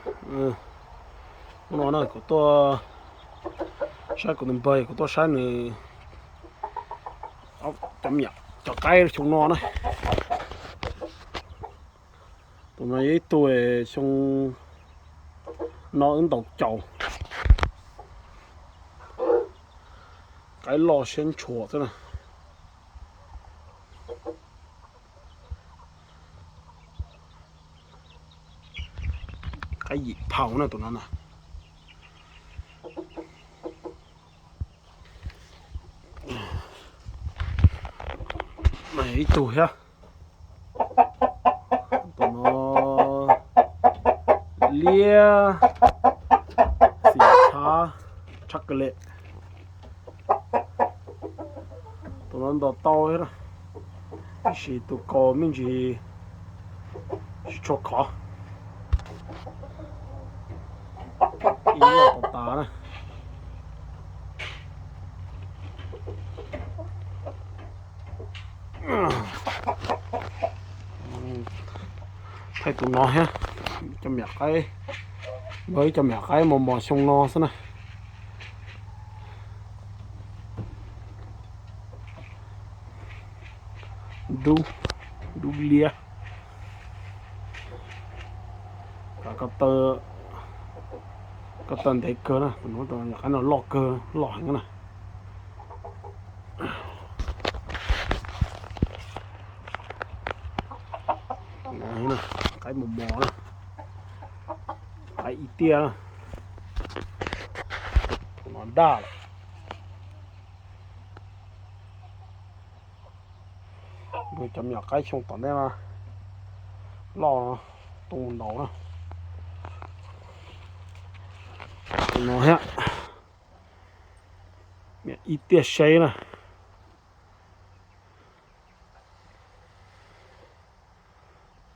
Hnub no na kuv tuaj saib kuv tus npawg, kuv tuaj saib nws cov me nyuam cov qaib xyoo no na. Tus no yog ib tug xyoo no wb ntaus caum, qaib loj siab ntshua xwb na. Qaib yim phau na tus no na. Ib tug thiab. Tus no liab xim tshav, tshav kawg li. Tus no ntaus tau thiab, tab sis tus kaus me ntsis tsis tshua khov. Ib yam tas tas na. Thaij tus no thiab, cov me nyuam qaib, npawg ib cov me nyuam qaib mos mos xyoo no xwb na. Dub, dub liab. Ko taw ntev kawg na, tus no, tus me nyuam qaib no loj kawg, loj heev na. Qaib mos mos na, qaib ib tiaj na. Tus no daj lawm. Npawg cov me nyuam qaib xyoo tom ntej no loj, tuaj mus ntaus na. Tus no thiab, ib tiaj saib na.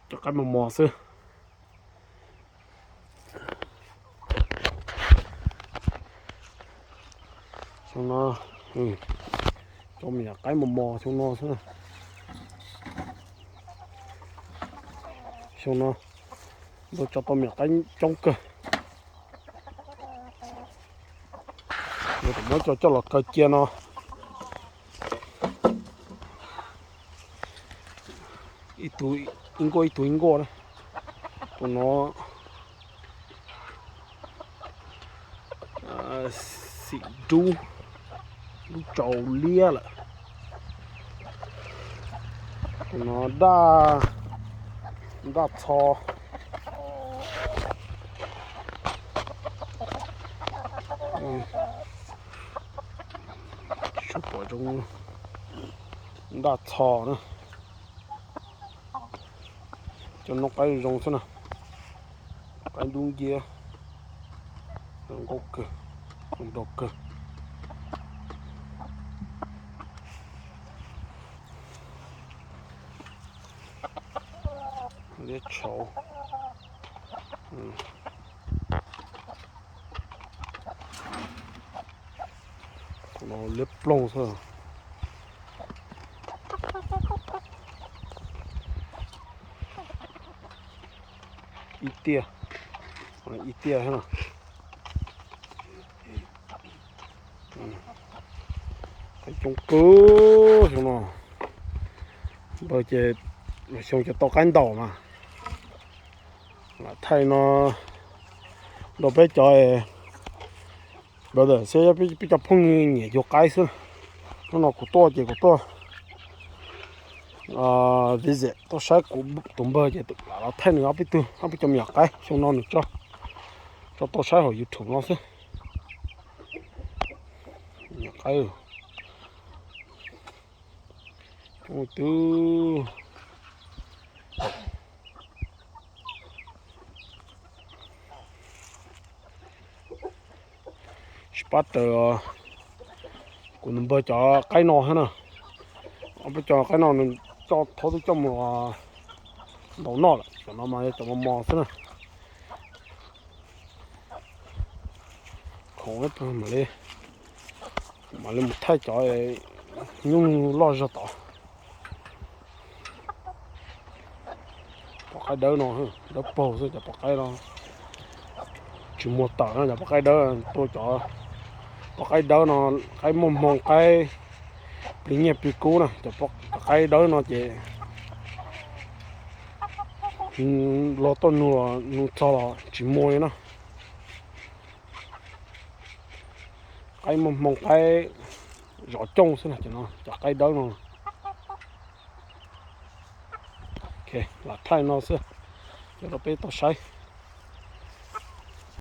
Cov qaib mos mos xwb. Xyoo no, cov me nyuam qaib mos mos xyoo no xwb. Xyoo no npawg tso tau me nyuam qaib coob kawg. Npawg tseem muab coj los kaw cia no. Ib tug ib nkuaj, ib tug ib nkuaj na. Tus no xim dub, dub tsaus liab lawm. Tus no daj, daj txho. Tsis pom zoo, daj txho na. Cov no qaib zoo xwb na, qaib dub nciab, zoo nkauj kawg, zoo nraug kawg. Liab tshauv. Liab ploog xwb. Ib tiaj, ib tiaj thiab no. Qaib coob kawg xyoo no. Npawg ces xyoo ces tau qaib ntaus mas lam thaij no rau peb cov brother xwb, peb cov phooj ywg nyiam yug qaib xwb. Hnub no kuv tuaj ces kuv tuaj visit, tuaj saib kuv tus npawg ces lam los thaij nws ob peb tug, ob peb cov me nyuam qaib xyoo no nws tso, tso tau saib hauv YouTube no xwb. Me nyuam qaib coob twb sib pab raws kuv npawg cov qaib no thiab na. Ob peb cov qaib no nws coj thaub twb coj mus ntaus noj lawm, cov no mas yog cov mos mos xwb na. Khoom mam li, mam li mus thaij cov nyuj loj zog tod. Pom qaib dawb no, dawb paug xwb, cov pom qaib no Tsis muaj tawm no, cov poj qaib dawb tuaj, cov poj qaib dawb no, qaib muaj hmoo, qaib plig nyiaj plig kub na, cov qaib dawb no ces luag tuaj nug, nug txog los tsis muaj li na. Qaib muaj hmoo, qaib zov cooj xwb no, cov qaib dawb no. Lam thaij no xwb, coj rau peb tau saib.